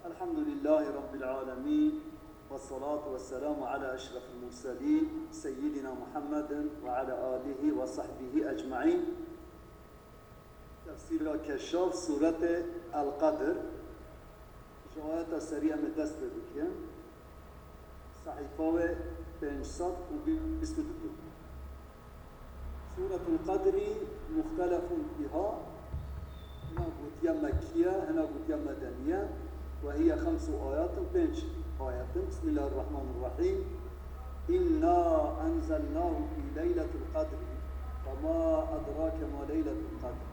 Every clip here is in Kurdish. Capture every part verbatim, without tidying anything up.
الحمد لله رب العالمين، والصلاة والسلام على أشرف المرسلين سيدنا محمد وعلى آله وصحبه أجمعين. Tefsîra Keşaf, Sûretê El-Qedr. Ji ayeta serî em ê dest pê bikin. Sehîfa wê pênc sed û bîst û du. Sûretul Qedrî muxtelefun fîha, hina gotiye Mekkî ye, hina gotiye Medenî ye. Ve hiye xemsu ayatin, pênc ayet in. Bismillahirrahmanirrahîm. İnna enzelnahu fî leyletil qedr. Ve ma edrake ma leyletul qedr.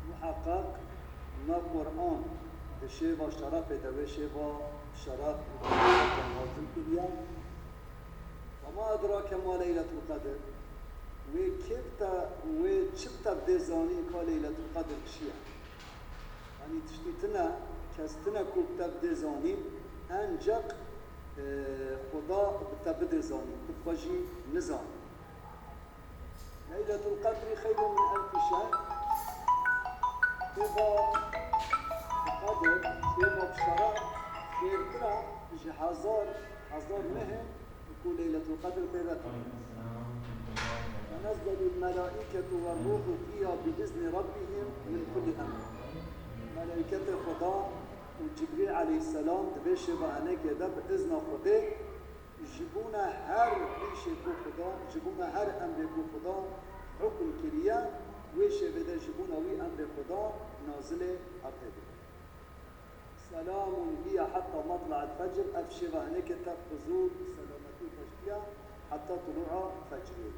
Muheqeq me Quran di şêva şerefê de, wê şêva şeref û bereketê nazil kiriye. Ve ma edrake ma leyletul qedr. Wê kê bi te, wê çi bi te bidê zanîn ka Leyletul Qedr çi ye? Yanî tiştî tune, kes tune ku bi te bidê zanîn, enceq, e, Xuda bi te bidê zanîn, tu bi xwe jî nizanî. Leyletul Qedrî xeyrun min elfî şehr. Şeva Qedr, şeva bi şeref, xêrtir e ji hezar, hezar mehê ku Leyletul Qedr pê ve tune. Tenezzelul melâiketu ve rûhu fîha bi izni rabbihim min kulli emr. Melaîketê Xuda û Cibrîl aleyhisselam di vê şêva henekê de bi izna Xwedê ji bona her îşê ku Xuda, ji bona her emrê ku Xuda hukm kiriye, wê şêvê de ji bona wî emrê Xuda nazilê erdê dibe. Selamun hiye hetta matla'il fecr, ev şêva hinekê tev huzur, selametî û xweştiya heta tulu'a fecrê.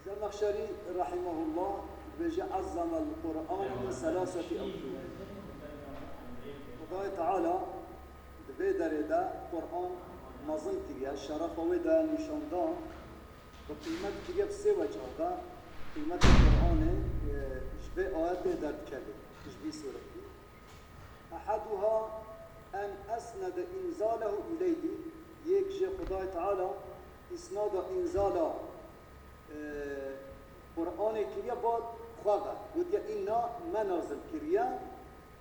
Zemexşerî rahimehullah dibêje, "Ezzamel Qur'an min selaseti ewcûh." Xudayê Teala di vê derê de Qur'an mezin kiriye, şerefa wê de nîşan da, bi qîmet kiriye bi sê weca de, qîmetê Qur'anê, e, ji vê ayetê derdikeve, ji vî sûretî. Ehaduha en esnede inzalehu ileyhi, yek jê Xudayê Teala îsnada înzala, e, Qur'anê kiriye ba xwe ve. Gotiye, "Înna me nazil kiriye."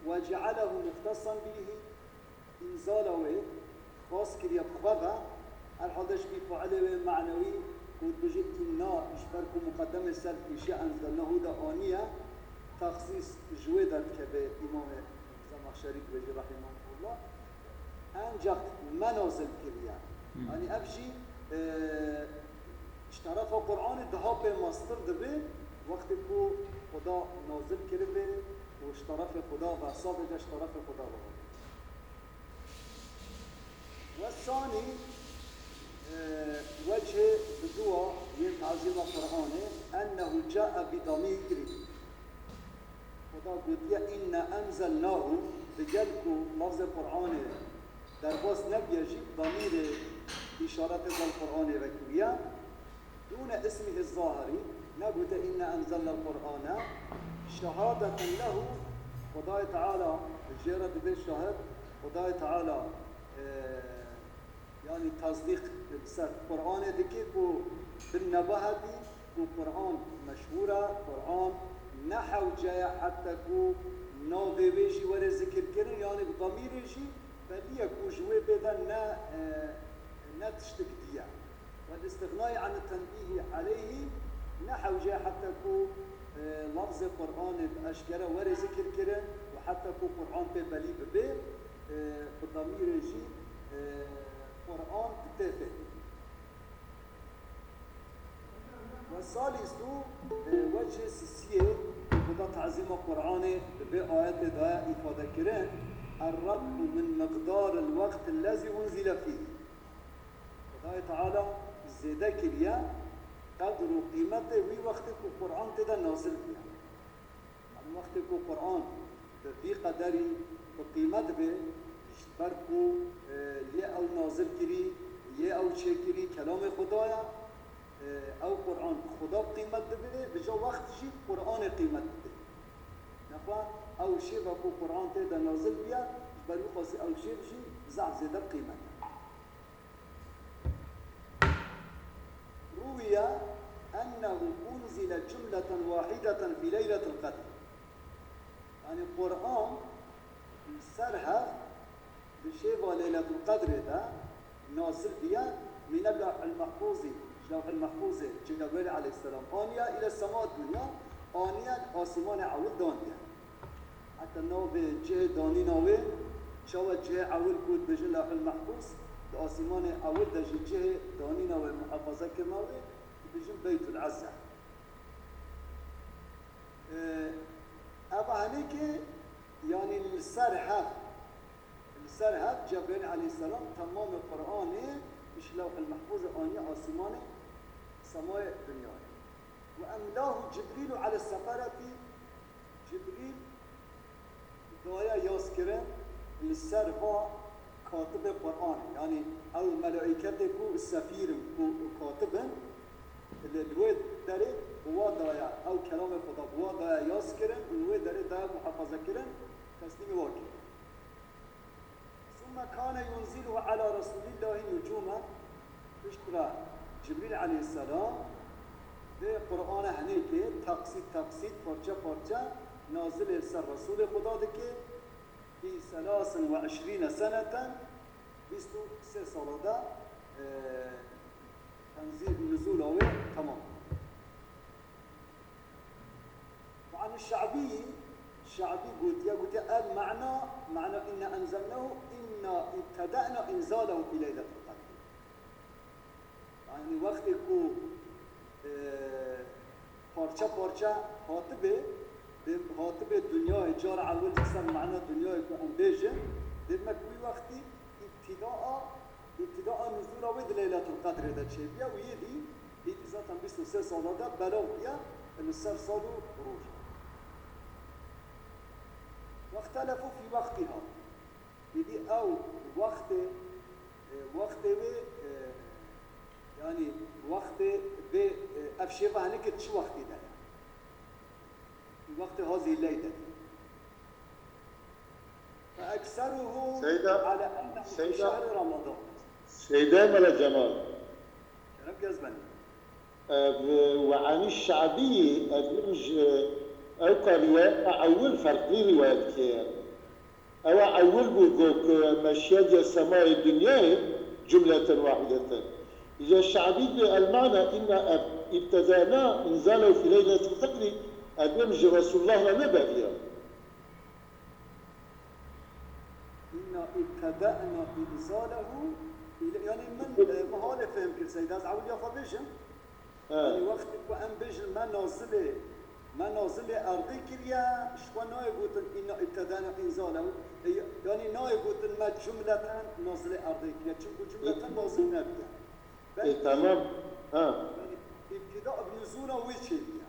Ve cealehu muxtesan bihî, înzala wê xas kiriye bi xwe ve. Herhalde ji bî fiilê wê manewî ku dibêje, "Înna", ji ber ku muqedemê ser pêşiya enzelnehu de aniye, texsîs ji wê derdikeve, Îmamê Zemexşerî dibêje rahimehullah. Encax me nazil kiriye. Hı. Yanî ev jî, e, ji terefa Qur'anê daha pê mestir dibe, wextê ku Xuda nazil kiribe û ji terefê Xuda ve, hesabê de ji terefê Xuda ve. Ve sanî, e, wechê diduwa yên tazîma Qur'anê, ennehu cae bi damîrî. Xuda gotiye, "Înna enzelnahu", digel ku lafzê Qur'anê derbas nebiye jî, damîrê îşaretê gel Qur'anê vekiriye. Dûne ismihi zahirî, negote, "Înna enzelnel Qur'ane", şehadeten lehu, Xudayê Teala jê re dibe şahid, Xudayê Teala, e, Yanî tasdîq li ser Qur'anê dike ku bin nebahetî ku Qur'an meşhûr e, Qur'an ne hewce ye heta ku navê wê jî were zikirkirin, yanî bi damîrê jî belî ye ku ji wê pê de ne, e, ne tiştik dî ye. Welistignayê an tenbîhî aleyhî, ne hewce ye heta ku, e, lafzê Qur'anê bi eşkere were zikirkirin û heta ku Qur'an pê belî bibe, e, bi damîrê jî, e, Qur'an tê fêrî. Ve salîsu, e, wecihê sisiyê, ku da tazîma Qur'anê di vê ayetê de îfade kirin, "Er-ref'u min miqdaril weqtil lezî unzile fîhî." Xudayê Teala zêde kiriye qedr û qîmetê wî wextê ku Qur'an tê de nazil bûye. Yanî wextê ku Qur'an bi vî qederî bi qîmet be, ji ber ku, e, yê ew nazil kirî, yê ew çêkirî, kelamê Xuda ye, e, ew Qur'an Xuda bi qîmet dibe, bi ca wext jî Qur'anê qîmet dibe. Nexwe ew şêva ku Qur'an tê de nazil bûye, ji ber wî xwesî ew şêv jî zehf zêde bi qîmet e. Ruwiye enne أنه أنزل جملة واحدة في ليلة القدر. Yani Quran li ser hev di şeva Leyletul Qedrê de nazil biye, mîne Lewhil Mehfûzî, Lewhil Mehfûzê Cebraîl aleyhisselam aniye, île sema dunya aniye, asîmanê ewil daniye. Heta navê cihê danîna wê, çawa cihê ewil ku dibêjin Lewhil Mehfûz, di asîmanê ewil de jî cihê danîna wê, muhafaza kirina wê, dibêjin Beytul Ezza. Ee, eva henêkê, yanî li ser hev, li ser hev Cebraîl aleyhisselam temamê Quranê ji Lewhil Mehfûzê aniye asîmanê semayê dinyayê. Ve emlahu Cibrîlu ale seferetî, Cibrîl daye yazkirin li ser va katibê Quranê. Yanî ew melaîketê ku sefîr in, ku katib in, li, li wê derê bi wa daye, ew kelamê Xweda bi wa daye yazkirin û li wê derê daye muhafaza kirin, teslîmê wa kirin. ثم كان ينزله على رسول الله نجوما. Piştre Cibrîl aleyhisselam vê Qur'ana henêkê teqsît teqsît, parçe parçe nazilê li ser Resûlê Xweda dike. Fi selasin ve eşrîne seneten, bîst û sê sala de, e, tenzîl, nuzûla wê temam. Ve anî Şe'bî, Şe'bî gotiye, gotiye, el ma'na, ma'na inna enzelnahu, inna ibteda'na inzalehu fi leyletil qedr. Yanî wextê ku, e, parçe parçe hatibe, dê hatibe dinyayê, cara ewil li ser ma'na dinyayê ku em bêjin, dê me ku wî wextî îbtîdaa, îbtîdaa nuzûla wê di Leyletul Qedrê de çêbiye û yê dî, yê dî zaten bîst û sê sala de belav bûye li ser sal û roj. Wextelefû fî wextîha. Yê dî ew wextê, e, wextê wê, e, yanî wextê vê, e, ev şêva henike çi wextî de ye? Wextê hazî leyl de. Fe ekseruhu Seyda, ala ennehu fi Seyda, şehri Ramadan. Seyda Mele Cemal. Kerem ke ez benî. Ev, we anî Şe'bî, ev min ji ew qaliye, ew ewil ferqlî rîwayet dike. Ew ewil bû, got ku meşiye diye semayê dinyayê cumleten wahideten. Îca Şe'bî dibê el ma'na inna eb-, ibtedana inzalehu fi leyletil qedrî, ev min ji Resulullah re neberiya. Inna ibteda'na inzalehu, ile-, yanî min, e, min halê fehm kir, Seyda, ez ewil ya xwe bêjim. He. Yanî wextê ku em bêjin me nazilê, me nazilê erdê kiriye, ji xwe nayê gotin inna ibteda'na inzalehu. E, yanî nayê gotin me cumleten nazilê erdê kiriye. Çimku cumleten nazil nebiye. Ê, belkî, tamam. Ha. Yanî îbtîda bi nuzûla wê çêbiye.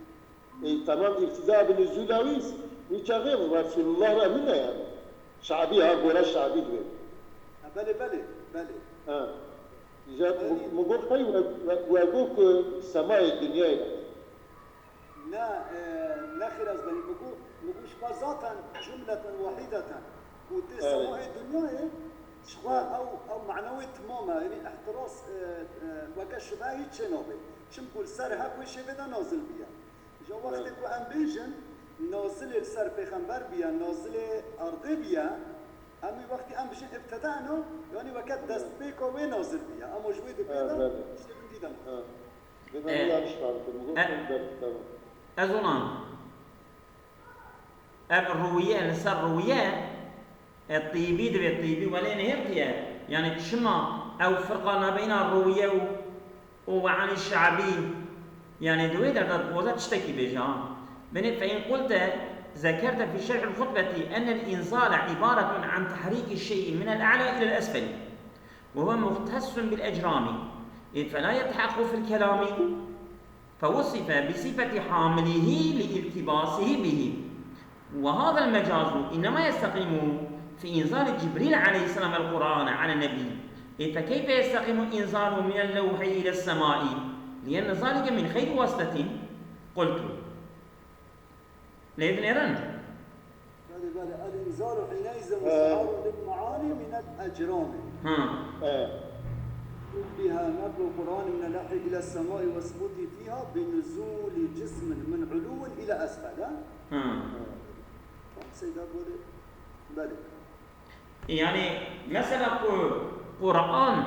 Ê, tamam, îbtîda bi nuzûla wî, wî çaxê Resûlullah re min e yani. Şe'bî ha, gora Şe'bî dibê. Ha, belê, belê, belê. Ha. Îca Belê. Min got hey we, we, we got ku semayê dinyayê. Ne, e, nexêr ez benî. Min got, min got ji xwe zaten cumleten wahideten. Ku tê Evet. semayê dinyayê, ji xwe Evet. ew, ew ma'na wê timam e. Yanî ihtiras, e, e, weke şibe hîç çê nabe. Çimku li ser hev wê şêvê de nazil bûye. Îca wextê Evet. ku em bêjin, nazilê li ser pêxember bûye, nazilê erdê bûye, em wî wextî em bijin ibteda'na, yanî weke Evet. destpêka wê nazil bûye. Ama ji wê dibê Evet, de evet. tiştê din dî de nazil. Evet. Dê me E, yanlış tarif, bu e, evet, tamam. Ez ona. Ev rûye, li ser rûye, e, tîbî divê, tîbî welê nihêrtiye. Yani çima ew firqa nabeyna rûye û, û we'anî şe'bî, yani di wê derda dixwaze tiştekî bêje, ha. Binê fe in qulte zekerte fî şerhil xutbetî enel inzale ibaretun an tehrîkî şey'î minel a'la ilel esfelî. Ve huve muhtassun bil ecramî. Ê fe la yeltehiqu fil kelamî. فوصف بصفة حامله لالتباسه به، وهذا المجاز إنما يستقيم في إنزال جبريل عليه السلام القرآن على النبي، فكيف يستقيم إنزاله من اللوح إلى السماء؟ لأن ذلك من غير واسطة. قلت. Lê dinêrin? Belê, belê. El-inzalu hîneîzin He. musta'arun lil me'anî minel ecramî. Ha. He. بها نقل القرآن من اللوح إلى السماء والثبوت فيها بنزول جسم من علو إلى أسفل. Ha. Tam Seyda Gorê. Belê. Yani mesela ku Kur'an,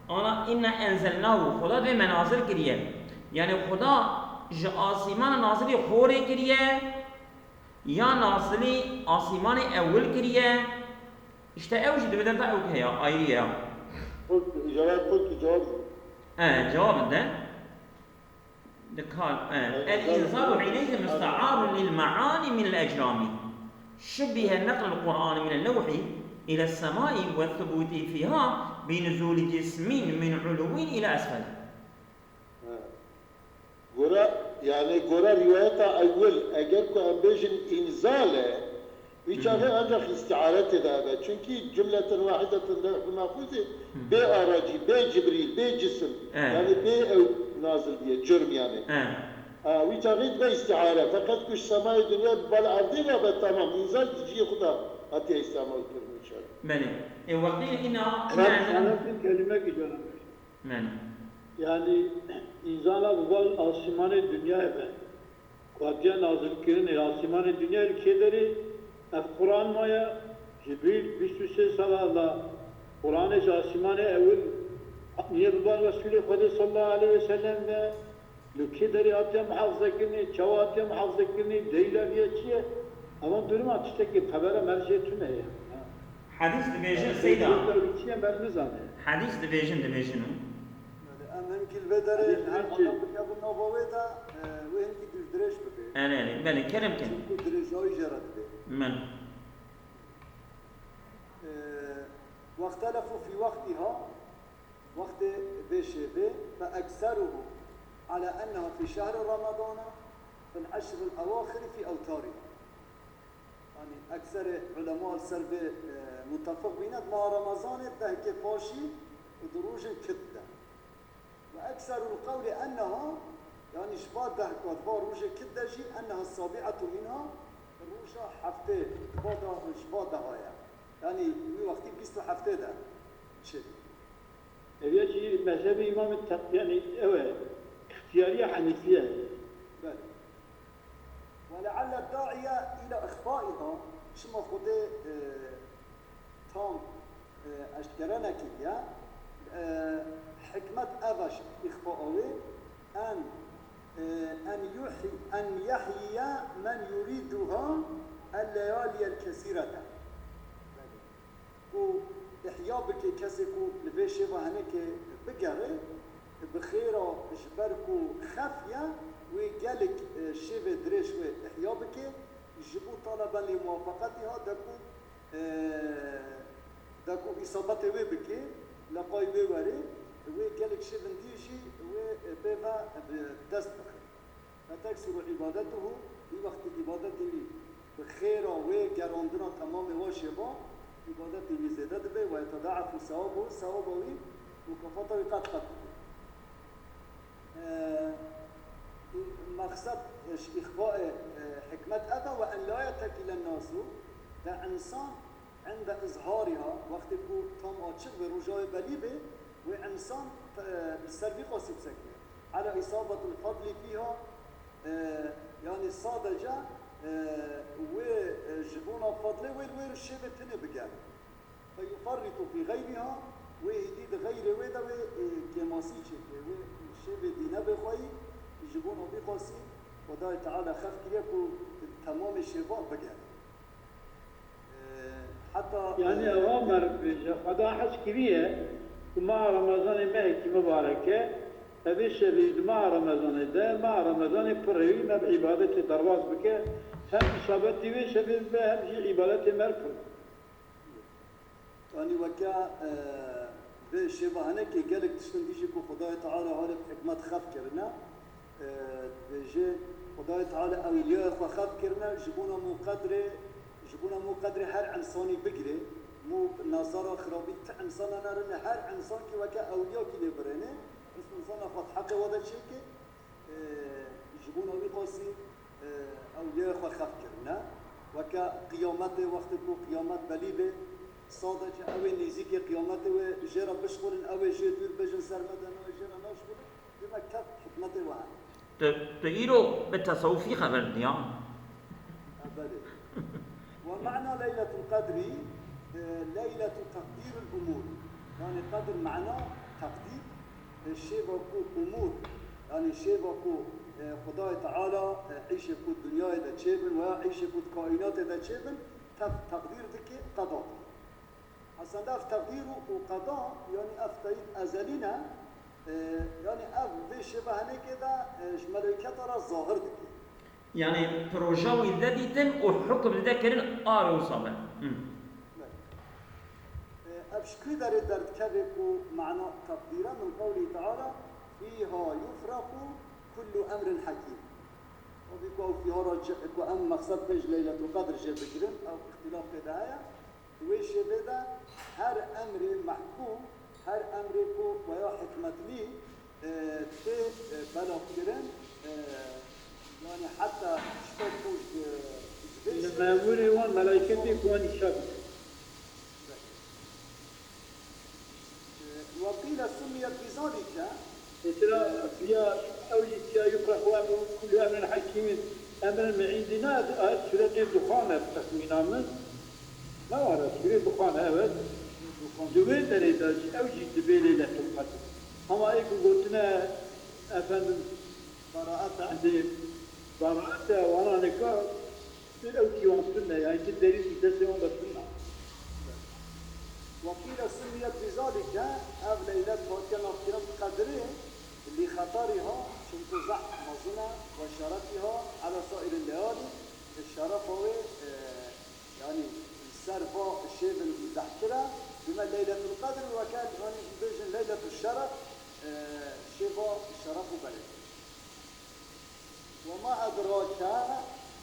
ana inna enzelnahu, Xuda vê me nazil kiriye. Yani Xuda ji asîmana nazilî xorê kiriye, ya nazilî asîmanê ewil kiriye. İşte ew jî di vê derda ew heye, ayrı ya. Qultu, cevap qultu, cevap. E, cevabinde. Dikal, e, el-inzalu hineyzin muste'arun lil ma'ani min el-ecrami. Şubbihe neqlul Qur'ani min el-lewhi ila semai ve thubuti fiha bi nuzuli cismin min uluvin ila esfel. Ha. Gora, yani gora rivayeta ewil, eger ku em bêjin inzal e, wî çaxê ancak istiare tê de hebe. Çünkü cümleten wahideten lewh mahfuzê bê aracî, bê Cibrîl, bê cisim, E. yani bê ew nazil diye, cürm yani. E. Ha, wî çaxê dibe istiare. Feqet ku ji semayê dinya bi bal erdê ve be tamam. Inzal di cihê xwe de hatiye îstemal kirin wî çaxê. Belê. E, wextê ina, ina, Rab sana bin kelime ki canım. Men. Yani, înzala bi bal asîmanê dinyayê be. Ku hatiye nazilkirinê, asîmanê dinyayê li kê derê, ev Quran maye, Cibrîl bîst û sê sala la Quranê ji asîmanê ewil hatiye bi bal Resûlê Xwedê sallallahu aleyhi ve sellem ve, li kê derê hatiye muhafizekirinê, çawa hatiye muhafizekirinê, delîla vê çi ye? Evan duruma tiştekî xebera mercê tune ye. Hedîs dibêjin, Seyda. Çi ye, mer nizane. Hedîs dibêjin, dibêjin û. Em hinkî li vê derê Hedîs her dibêjin. Adam bikevin nava wê de, e, wê hinkî dirêj bibe. Erê, erê, belê, kerem kin. Çimkû dirêjayî jê re dibe. Min. E, wextelefu fî wextîha, wextê vê şêvê, fe ekseruhu ala enneha fî şehri Ramadana, fil eşril ewaxiri fî ewtarî. Yanî ekserê ulema li ser vê, e, mutefiq bîne, di meha Remezanê dehkê paşî û di rojên kit de. Ve ekserul qewlê enneha, yanî ji ba dehka, di ba rojê kit de jî enneha sabi'etu minha, roja heftê, di ba da, ji ba deha ye. Yanî wî wextî bîst û heftê de çêdibî. Ev ya jî mezhebê Îmamê Teq-, yanî ew e, îxtiyariya Henîfiye. Belê. Ve le'elle da'iye îla îxfaiha, çima Xwedê, e, tam, e, eşkere nekiriye, e, hikmet ev e ji îxfaa wê, en, e, en yuhyi-, en yehyiye men yuriduha el-leyaliyel kesîrete. Belê. Ku ihya bike kesê ku li vê şêva henekê bigere, bi xêra ji ber ku xef ye, wê gelek, e, şêvê dirêj wê ihya bike, ji bo taleben lê muwafeqetî ha de ku, e, de ku îsabetê wê bike, leqay wê werê, wê gelek şêvin dî jî wê, e, pê ve bi dest bixe. Feteksiru îbadetuhu, wî wextî îbadetê wî bi xêra wê gerandina temamê wa şêva, îbadetê wî zêde dibe, we yeteda'efu sewabuhu, sewaba wî, mukafata wî qet qet dibe. E, mexsed ji îxfaê, e, hikmet ev e, we en la yetekîlen nasu, de insan Ende izhariha, wextê ku tam açiq be, rojayê belî be, wê insan, e, li ser vî qasî bisekine. Ela îsabetil fadlî fîha, e, yanî sadece, e, wê, e, ji bona fadlê wê li wê şêvê tinê bigere. Fe yuferritu fî xeyriha, wê hêdî di xeyrê wê de wê, e, kêmasî çêke, wê şêvê dî nebe xweyî, ji bona vî qasî Xwedayê Teala xef kiriye ku temamê şêva bigere. Heta Yani ewa mer bêje, Xweda hez kiriye ku meha Remezanê mehekî mibarek e, evê şevê di meha Remezanê de, meha Remezanê pirrê wî me bi îbadetê derbas bike, hem îsabetê wê şevê bibe, hem jî îbadetê mer pir. Yanî weke, e, vê şêva henekê gelek tiştin dî jî ku Xwedayê Teala halê bi hikmet xef kirine, e, dibêje, Xwedayê Teala ewliyayê xwe xef kirine, ji bona mûqedrê, ji bona mûqedrê her insanî bigirê, mû nezara xirabî ti insana nerine, her insankî weke ewliyakî lê birêne, insana xwe di heqê we de çêke, e, ji bona wî qasî, e, ewliyayê xwe xef kirine. Weke qiyametê, wextê ku qiyamet belî be, Sadece ew ê nêzîkê qiyametê wê jê re bişxulin, ew ê jê dûr bijin, ser me de nayê jê re naşxulin, dê me keft hikmetê we hene. Tu, tu îro bi tesewufî xeber dî, ha? E, belê. Ve ma'na Leyletul Qedrî, e, Leyletul Teqdîrul Umûr. Yani qedr ma'na teqdîr, e, şêva ku umûr, yani şêva ku, e, Xwedayê Teala, e, îşê ku dinyayê de çêbin veya îşê ku di kaînatê de çêbin, teq-, teqdîr dike, qeda dike. Aslında ev teqdîr û, û qeda, yani ev teyîd ezelî ne, e, yani ev vê şêve henêkê de, e, ji meleyketa re zahir dike. Yani proja wî dide dîtin û hukm dide kirin a roza me. Hı. E, ev ji ku derê derdikeve ku mana teqdîre min qewlî Teala, "Fîha yufrequ kullu emrin hekîm." O bî ku ew fîha re ce-, ku em mexsed pêş Leyletul Qedr jê bigirin, ew îxtilaf tê de heye. Di wê şêvê de her emrê mehkûm, her emrê ku weya hikmetlî, e, tê, e, belavkirin, e, yani heta tişta ku ji, ji vê şêvê Memûrê wan, melayketê ku wan îşa bikin. E, وقيل سميت بذلك. Mesela, ya ew jî tiya yufrequ emru kullu emrin hekîmin, emrin min indina, ayet sûretê Duxan e, texmîna min. Ne var e, sûrê Duxan e, evet. Di wê derê de jî ew jî dibê Leyletul Qedr. Ama ê ku gotine, efendim, Beraete. Di Beraete wana nika, tu ew kî wan tune, yani tu derî destê wan de tune. وقيل سميت بذلك، ev leylet hatiye navkirin bi qedrê, لخطرها، çimkû zehf mezin e، وشرفها على سائر الليالي، şerefa wê, e, yani li ser va şêvin zehftir e, dime Leyletul Qedr weke, yani bêjin Leyletul Şeref, e, şêva şeref û bereketê. وما أدراك،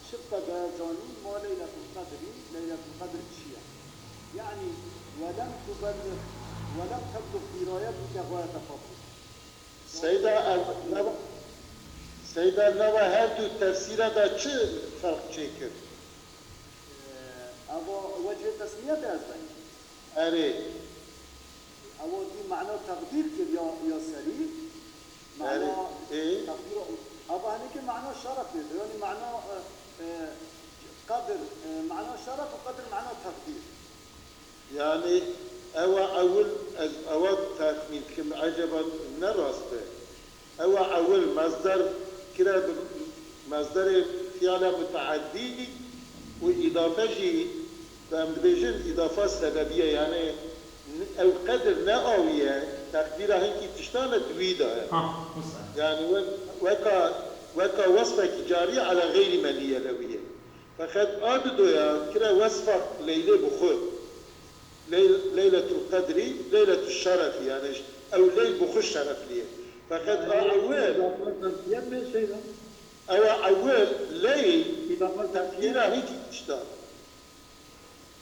çi te daye zanîn ما ليلة القدر، Leyletul Qedr çi ye? Yani ولم تبلغ، ولم تبلغ درايتك غاية فضله. Seyda ev nava, Seyda nava her du tefsîra de çi ferq çêkir? Eva wecihê tesmiyetê ez beyî. Erê. Ewa dî mana teqdîr kir ya, ya serî. Erê. Mana Ê. teqdîr. Eva henekê mana şeref lê de. Yani mana, e, e, qedir, e, mana şeref û qedir mana teqdîr. Yani ewa ewil ez ewa texmîn dikim, eceba ne rast be. Ewa ewil mezder kire bi mezderê fiala muteaddî û îdafe jî, em dibêjin îdafa sebebiye, yani ew qedir ne awiye, teqdîra hinkî tiştan e di wî de ye. Ha, wisa. Yani we-, weka, weka wesfekî carî ala xeyrî meniye lewî ye. Feqet a didoya kire wesfa Leylê bi xwe. Leyl-, Leyletul Qedrî, Leyletul Şerefî, yani ew leyl bi xwe şereflî ye. Feqet a ewil, Yetmez Seyda. ewa ewil leyl Yetmez teqdîra hinkî tişta.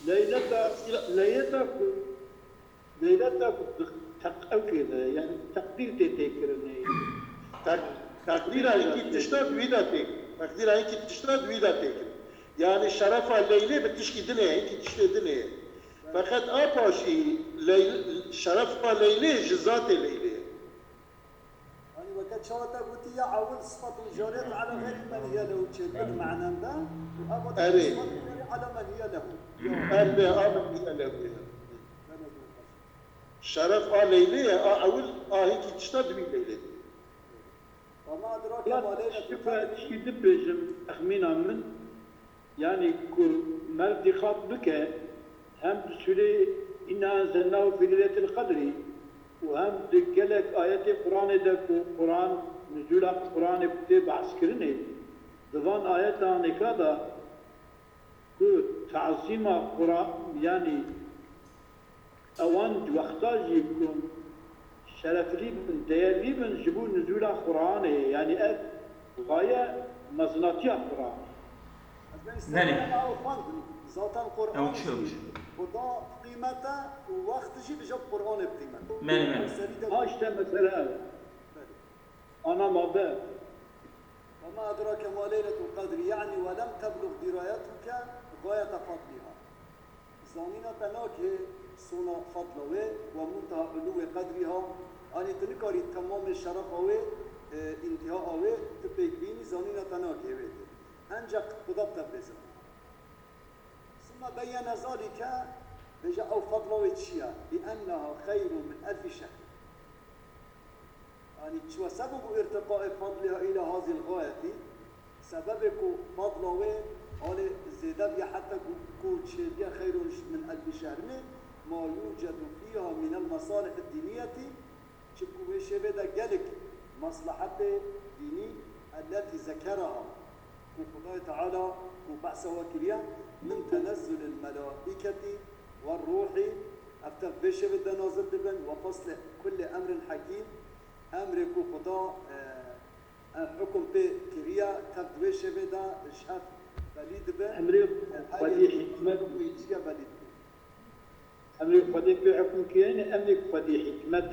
Leyleta, leyleta ku, leyleta ku teq-, ew kê de, yani teqdîr tê têkirinê. Teq-, teqdîra hinkî tişta di wî de tê. Teqdîra hinkî tişta di wî de tê. Yani şerefa Leylê bi tişkî dinê, hinkî tiştê dinê. Feqet a paşî Leyl-, şerefa Leylê ji zatê Leylê ye. Yani weke çawa te gotî ya ewil sıfat û cariyet ala xeyrî menhiye lehu çêdibin menen de û ev Erê. Sıfat û cariyet ala menhiye lehu. Erê, a menhiye lehu ye. Şeref a Leylê ye, a ewil a hinkî tişta di wî Leylê. Ama Ya adrake ma tiştî Leyletul ku Qedr. tiştî dibêjim, texmîna min, yani ku merv dîqat bike, hem di sûrê Inna enzelnahu fî leyletil qedrî û hem di gelek ayetê Quranê de ku Quran, nuzûla Quranê ku tê behskirinê, di van ayetanêka de ku tazîma Quran, yanî ewan di wexta jî ku şereflî bin, değerlî bin ji bo nuzûla Quranê, yanî ev gaye mezinatiya Quranê. Belê. Zaten Quran jî Xuda qîmete û wext jî dije Quranê bi qîmet. Belê, belê. Serî de Ha işte mesele ev. Ana madde. وما أدراك ما ليلة القدر، يعني ولم تبلغ درايتك غاية فضلها. Zanîna te nake sona fadla wê we munteha ulûwê qedrîha, anî tu nikarî temamê şerefa wê, e, întîhaa wê tu pêk bînî, zanîna te nake wê tê. Enceq Xuda bi te bê zanîn. Summa beyyene zalike, bêje ew fadla wê çi ye? Bi enneha xeyrun min elfî şehr. Yanî çi we sebebû irtiqaê fadliha îla hazîl gayetî? Sebebê ku fadla wê alê zêde bîye heta ku, ku çêbiye xeyrun min elfî şehrinê, ma yucedu fîha minel mesalih dîniyetî, çimku wê şêvê de gelek meslehetê dînî, elletî zekeraha, ku Xudayê Teala ku behsa we kiriye, min tenezzulil melaîketî we ruhî, ev tev vê şevê de nazil dibin, we faslê kulli emrin hekîm, emrê ku Xuda, e, e, hukum pê kiriye, tev di wê şevê de ji hev belî dibe. Emrê Xwedî hikmet. Hikmetiya belî dibe. Emrê Xwedê pê hukm kirine, emrê Xwedê hikmet.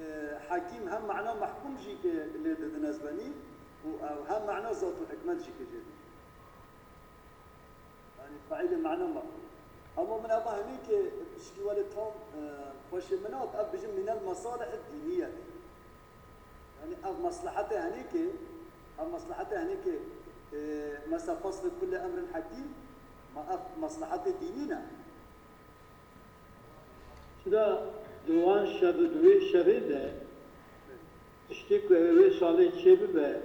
E, Hekîm hem mana mehkûm jî ke lê didin ezbenî û ew hem mana zat û hikmet jî ke jê didin. Yanî feîlê mana mehkûm. Ama min eva henî ke pişkî welê tam, e, xweşê min hat, ev bijin minel mesalih dîniyetî. Yanî ev meslehetê henêkê, ev meslehetê henêkê, e, mesela faslê kulli emrin hekîm, ma ev meslehetê dînî ne? Çira di wan şev û di wê şevê de tiştê ku ew ê wê salê çêbibe,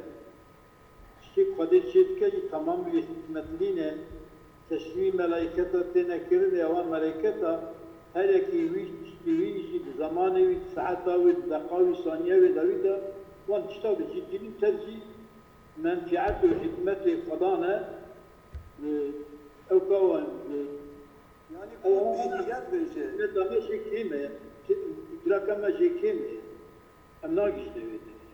tiştê ku Xwedê çêdike jî temam wî hikmetlî ne, teslîmî melaîketa têne kirin, ê wan melaîketa her yekî wî, tiştê wî jî di zemanê wî, di saeta wî, di deqa wî, saniya wî, dawî de wan tişta bi cî tînin, tev jî menfîet û hikmetê Xweda ne, e, ew ka wan, e, Yanî ku dîniyet bêje. Hikmeta me jê kêm e, îdraka me jê kêm e. Em nagihîjine wê derê.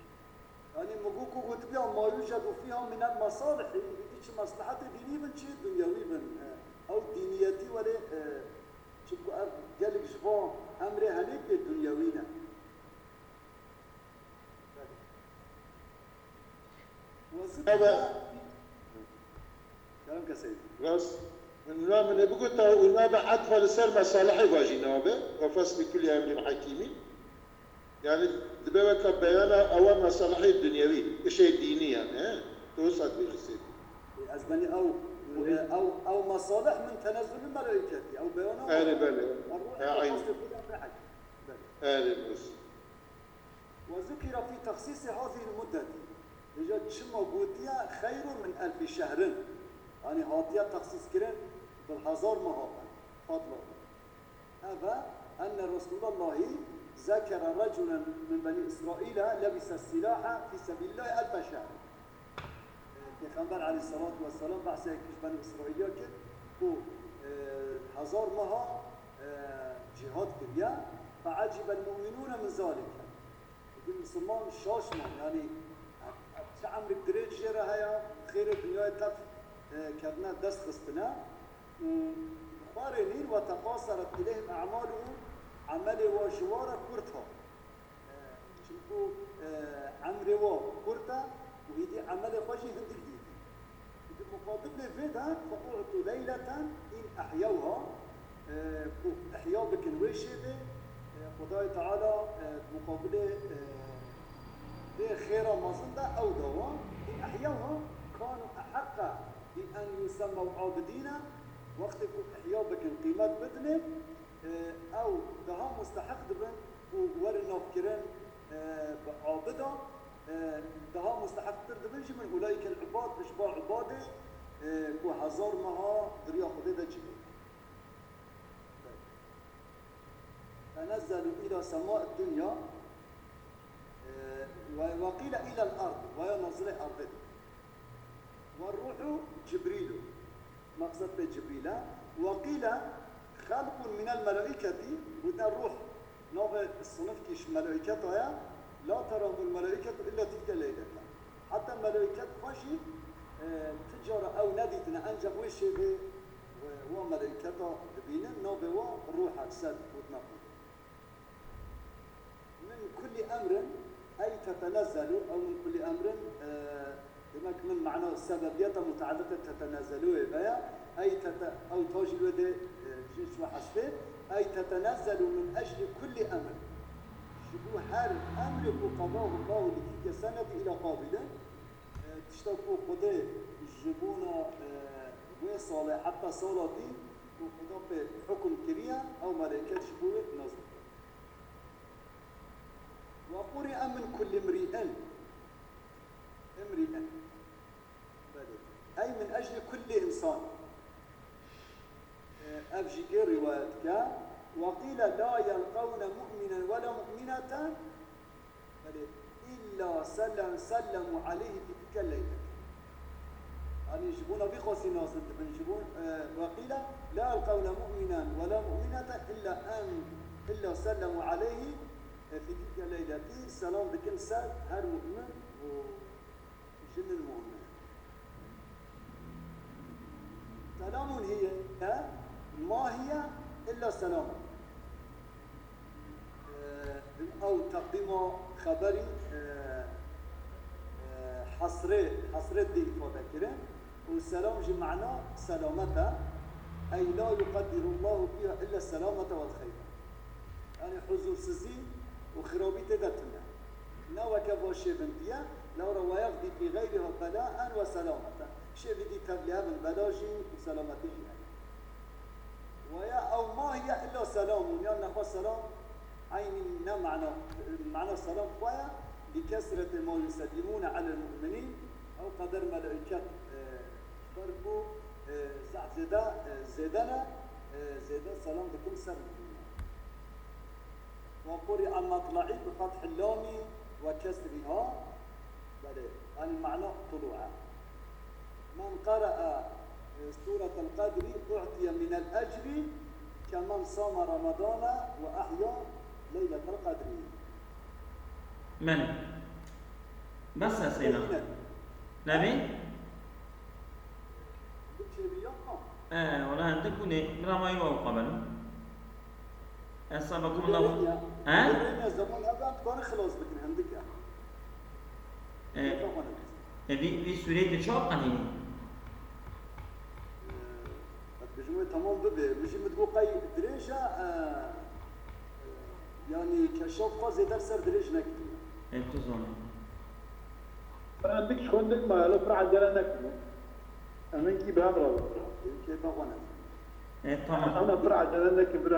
Yanî min got ku gotibiya ma yucedu fîha minel mesalihî, îdî çi meslehetê dînî bin, çi dinyewî bin. E, ew dîniyetî welê, e, çimku ev gelek ji van emrê henêk pê dinyewî ne. Ebe. Kerem keseyî. Rast. Min na min ê bigota û nabe etfa li ser mesalihê ve jî nabe. Ve feslî kulli emrin hekîmî. Yani dibe weka beyana ewa mesalihê dunyewî, işê dînî yani, he? Tu wisa dibêjî sêdî. Ez benî ew, ew, ew mesalih min tenezzulul melaîketî. Ew beyana. Erê, belê. Erê, eyn. Erê, rast. وذكر في تخصيص هذه المدة. Îja çima gotiye xeyrun min elfî şehrin. Yanî hatiye texsîs kirin bi hezar meha be, fadla be. Ev e, enne Resûlallahî zekere reculen min benî Îsraîle lebise silâhe fî sebîlillahî elfe şehr. Pêxember aleyhissalatu vesselam behsê yekî ji benî Îsraîliya kir ku, e, hezar meha, e, cîhad kiriye. Feecibel mu'minûne min zalike. Êdî misilman şaş man, yanî ev, ev çi emrik dirêj jê re heye, xêrê dinyayê tev, e, ketine dest xistine û bi xwe re nîr ve teqaseret ileyhim a'maluhum, emelê wa ji wa re kurt hat. E, çimku, e, emrê wa kurt e û hêdî emelê xwe jî hindik dîtî. Di muqabilê vê de, فأعطوا ليلة إن أحيوها, e, ku ihya bikin wê şêvê, e, Xwedayê Teala, e, di muqabilê, e, vê xêra mezin de ew dawa, إن أحيوها كانوا أحق بأن يسموا عابدين, wextê ku ihya bikin, qîmet bidinê, e, ew daha musteheq dibin ku werin navkirin, e, bi abidan, e, daha musteheqtir dibin jî min ulaîkel ibad, ji ba ibadê, e, ku hezar meha di riya Xwedê de cihê. Tenezzelû îlâ semâ dunya, e, ve, ve qîle îlel ard, ve ya nazilê erdê. Ve ruhu Cibrîlu. Meqsed pê Cibrîl e. Ve qîle xelqun minel melaîketî, gotine ruh, navê sinifkî ji melaîketa ye, la terahumul melaîketu illa tilke leylete. Heta melaîket xwe jî, e, ti cara ew nedîtine, enceq wê şêvê, e, wa melaîketa dibînin, navê wa ruh e, ser gotine xwe. Min kulli emrin, ey tetenezzelu, ew min kulli emrin, e, Demek min mana sebebiyeta mutealliqê tetenezzelû ê veya, ey tete-, ew tajî wê dê, e, jin şwe hestê, ey tetenezzelu min ecli kulli emr. Ji bo her emrê ku qadahu Allahu li tilke senedi ila qabîlin, e, tişta ku Xwedê ji bona, e, wê salê heta sala dî ku Xweda pê hukum kiriye, ew melêket ji bo wê nazil dike. Ve quri'e min kulli mri'in. Imri'in. Belê. Ey min ecli kulli insan. Ev jî kê rîwayet dike. Ve qîle la yelqewne mu'minen we la mu'mineten. Belê. Îlla sellem-, sellemu aleyhi fî tilke leyle. Yanî ji bona vî xwesî nazil dibin, ji bo, e, ve qîle la yelqewne mu'minen we la mu'mineten illa en, illa sellemu aleyhi, e, fî tilke leyletî, selam dikin ser her mu'min û jinin mu'min. Selamun hiye, ma hiye illa selam. Ew teqdîma xeberî, e, e, hesrê, hesrê dê îfade kirin û selam jî mana selamet e. Ey la yuqeddirullahu fiha illa selamete vel xeyra. Yanî huzursizî û xirabî tê de tune. Ne weke va şêvindî ye, lewra we yexdî fî xeyriha belaen ve selameten. Şêvindî tevlî hebin bela jî û selametî jî heye. Ve ya ew ma hiye illa selamun, yan nexwe selam, eynî ne mana, mana selam xwe ye, li kesreti ma yusellimûne alel mu'minîn, ew qeder melaiket, e, ji ber ku, e, zehf zêde, e, zêde ne, e, zêde selam dikin ser mu'minin. Ve quri'e matla'i bi fethil lami ve kesriha. Belê, yanî mana tulu'a. Men qara'a, e, Suretel Qedri u'tiye minel ecri kemen same Ramadane ve ahya leyletel qedri. Belê. Bes e Seyna. Yine. Nebî? Hindik çêbî ya? E, wala hindik hûn ê, bira ma yî wa xwe benim. Ez saba ku min da. He? Rêne zaman hebe em dikarin xilas bikin hindik ya. E, Kêfa xwe nebî. E, vî, vî sûreyê tu çawa qedînî? E, ez bijim wê temam bibe. Min jî min digot qey dirêj e, e, yanî keşaf xwe zêde li ser dirêj nekiriye. E, tu zanî. Pir hindik ji xwe hindik maye, lo pir ecele nekin. Em hinkî bi hev re bin. Kêfa xwe ne. E, tamam. Ama pir ecele nekin, bira.